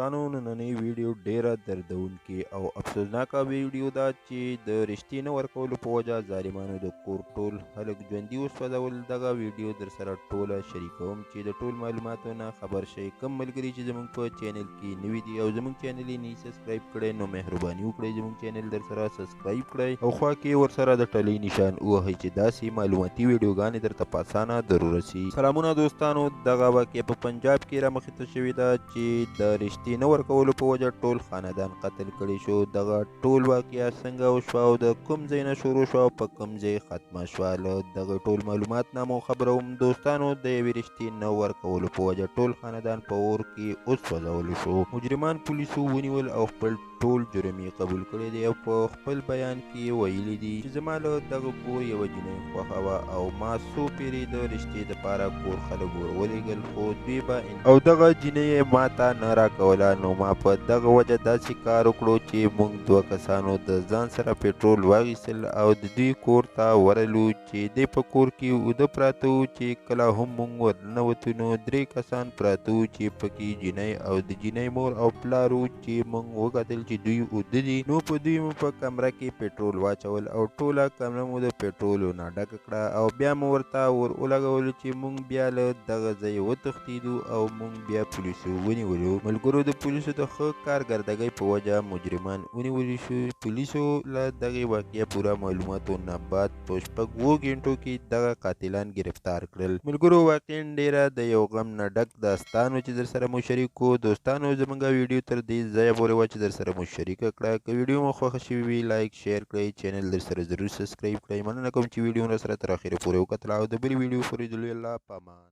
دوستانو، نننۍ ویډیو ډیره دردونکې او افسوسناکه ویډیو ده چې د رشتې نه ورکولو په وجه ظالمانو د کور ټول خلک ژوندي وسوځول. دغه ویډیو در سره ټوله شریکوم چې د ټول معلوماتو نه خبر شئ. کوم ملګري چې زموږ په چینل کې نوي دي او زموږ چینل یې نه subscribe کړی، نو مهرباني وکړئ زموږ چینل در سره subscribe کړئ او خوا کې ورسره د ټلۍ نشان ووهئ چې داسې معلوماتي ویډیوګانې درته په اسانه در ورسي. سلامونه دوستانو، دغه واقعه په پنجاب کې رامخې ته شوې ده چې د رشتې نه ورکولو په وجه ټول خاندان قتل کړی شو. دغه ټول واقعه څنګه وشوه او د کوم ځای نه شروع شوه او په کوم ځای ختمه شوه، له دغه ټول معلومات نه مو خبروم. دوستانو، د یوې رشتې نه ورکولو په وجه ټول خاندان په اور کې وسوځول شو. مجرمان پولیسو ونیول او خپل ټول جرم یې قبول کړی دی او په خپل بیان کې یې ویلي دي چې زما له دغه کور یوه جینۍ خوښه وه او ما څو پیرې د رشتې دپاره کور خلک ور ولېږل، خو دوی به او دغه جینۍ یې ما ته نه راکوله، نو ما په دغه وجه داسې کار وکړو چې موږ دوه کسانو د ځان سره پټرول واخیستل او د دوی کور ته ورغلو چې دی په کور کې اوده پراته وو. چې کله هم موږ ورننوتو نو درې کسان پراته وو چې پکې جینۍ او د جینۍ مور او پلار وو. چې موږ وکتل چې دوی اوده دي، نو په دوی مو په کمره کې پټرول واچول او ټوله کمره مو د پټرولو نه ډکه کړه او بیا مو ورته ور ولګولو چې موږ بیا له دغه ځایه وتښتېدو او موږ بیا پولیسو ونیولو. ملګرو، د پولیسو د ښه کارکردګۍ په وجه مجرمان ونیول شو. پولیسو له دغې واقعې پوره معلوماتو نه بعد په 6 غنټو کې دغه قاتلان ګرفتار کړل. ملګرو، واقعا ډېره د یو غم نه ډک داستان و چې در سره مو شریک کړو. دوستانو، زموږ ویډیو تر دې ځایه پورې وه چې در سره مو شریکه کړه. که ویډیو مو خوښه شوې وي، like share کړئ، چینل در سره ضرور subscribe کړئ. مننه کوم چې ویډیو را سره تر اخره پورې وکتله او د بلې ویډیو پورې د لوی الله په امان.